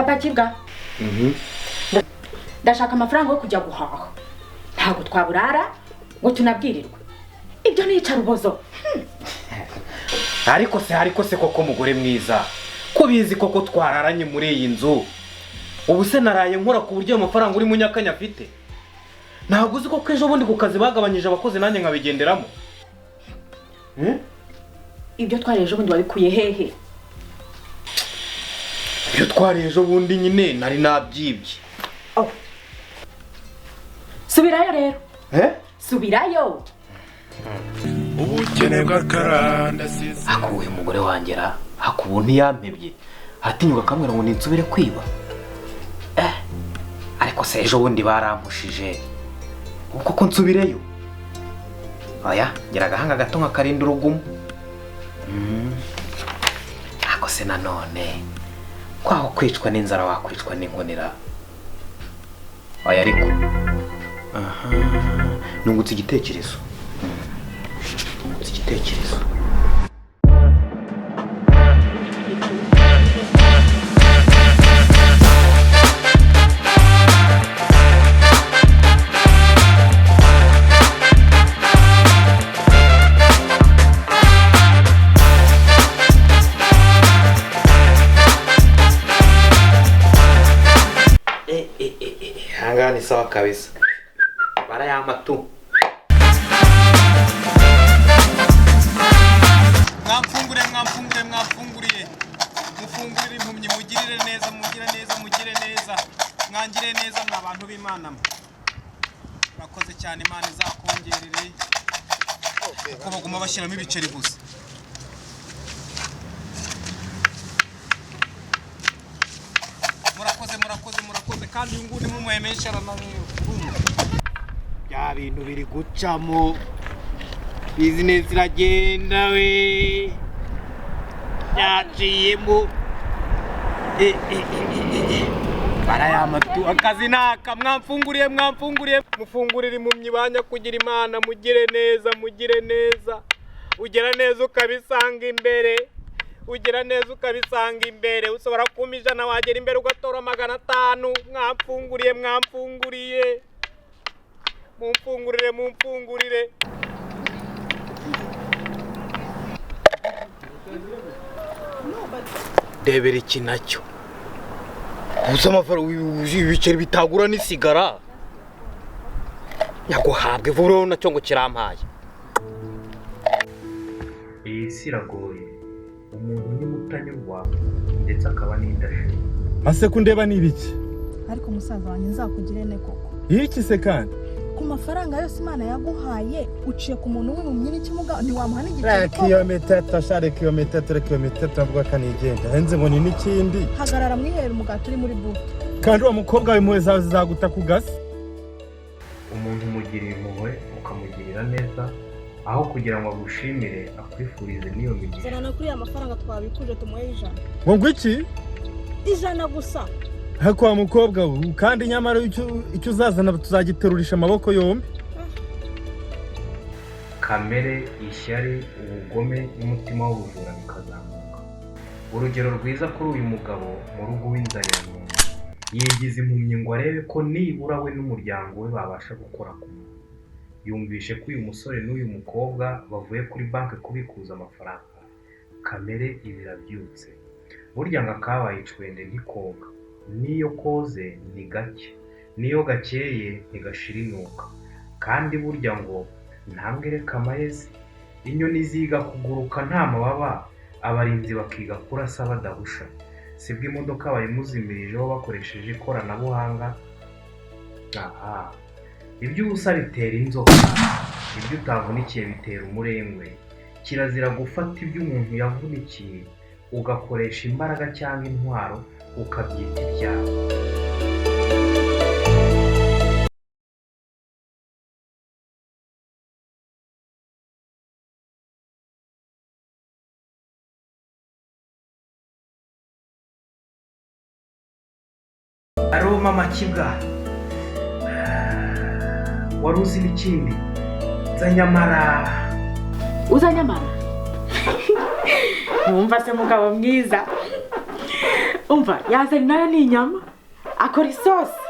Papa Kibwa, ndashaka amafaranga yo kujya guhaha. Ntabwo twaburara ngo tunabwirirwe. Ibyo ni icarubozo. Ariko se koko mugore mwiza, ko bizi koko twararanye muri iyi nzu. Ubu se naraye nkora ku buryo amafaranga uri munyakanya afite. Ntabwo uzi ko ejo bundi ku kazi bagabanyije abakozi nanjye nkabigenderamo. Ibyo twari ejo bundi wabikuye hehe? Ibyo twari ejo bundi nyine nari nabyibye. Oh. Subirayo rero. Subirayo. Ubukene bw'akaranda size. Akuye umugore wangera, akubu ntiyampebye. Atinyuka kamera ngo ninsubire kwiba. Ariko se ejo bundi barampushije. Uko ko nsubireyo? Oya, ngira agahanga gato nkakarinda urugumo. Ako se nanone kwaho kwicwa n'inzara wakwicwa n'inkonera. Oya ariko. Aha, nungutse igitekerezo. Nungutse igitekerezo. Hangani sawa kabisa. Barayama tu. Mwamfungure, mwamfungure, mwamfunguriye. Mufungurire impumyi, mugirire neza, mugire neza, mugire neza. Mwangire neza mwa bantu b'Imana. Murakoze cyane, Imana izakongerere. Uko baguma bashyiramo ibiceri gusa. Murakoze, murakoze, murakoze kandi uyu nguyu nimumuhemesha aranaruma. Bya bintu biri gucamo. Business iragenda we. Yaciyemo. Barayama tu akazi naka. Mwamfunguriye, mwamfunguriye. Mufungurire impumyi banya kugira Imana, mugire neza, mugire neza. Ugera neza ukabisanga imbere. Ugera neza ukabisanga imbere. Ushobora kumpa 100 wagera imbere ugatora 500. Mwamfunguriye, mwamfunguriye. Mumfungurire, mumfungurire. Debera iki nacyo. Ubusa amafaranga ibiceri bitagura n'isigara. Nyaguhabwe vuba nacyo ngo kirampaye. Iyi si iragoye. Umuntu ni mutanyurwa ndetse akaba n'indashima. Ase kundeba ni ibiki? Ariko musaza wanjye nzakugire ne koko. Iki se kandi? Ku mafaranga yose Imana yaguhaye uciye ku muntu w'impumyi n'ikimuga ntiwamuha n'igiceri koko. Kilometero share kilometero kilometero avuga kanigenda. Henze ngo ni n'ikindi. Hagarara mwiherera umugati uri muri buto. Kandi uwo mukobwa w'impuhwe zawe zizaguta ku gasi. Umuntu umugirira impuhwe ukamugirira neza aho kugira ngo agushimire akwifurize n'iyo migisha. Zana kuri ya mafaranga twabikuje tumuhe 100. Ngo iki? 100 gusa. Hako wa mukobwa kandi nyamara icyo uzazana tuzagiterurisha amaboko yombi. Kamere, ishyari, ubugome n'umutima w'ubujura bikazamuka. Urugero rwiza kuri uyu mugabo mu rugo w'inzara yigize impumyi ngo arebe ko nibura we n'umuryango we babasha gukora ku munwa. Yumvishe ko uyu musore n'uyu mukobwa bavuye kuri banki kubikuza amafaranga. Kamere ibirabyutse. Burya ngo akabaye icwende ntikoga. Niyo koze ni gake, niyo gakeye ntigashira inuka. Kandi burya ngo ntambwe reka amayezi. Inyoni ziga kuguruka nta mababa, abarinzi bakiga kurasa badahusha. Sibwo imodoka bayimuzimirijeho bakoresheje ikoranabuhanga. Aha, ibyo ubusa bitera inzoka, ibyo utavunikiye bitera umurengwe. Kirazira gufata ibyo umuntu yavunikiye ugakoresha imbaraga cyangwa intwaro ukabyita ibyawe. Aro mama Kibwa, wari uzi n'ikindi? Nzanyamara. Uzanyamara? Numva se mugabo mwiza. Umva, yazanye nayo ni inyama, akora isosi.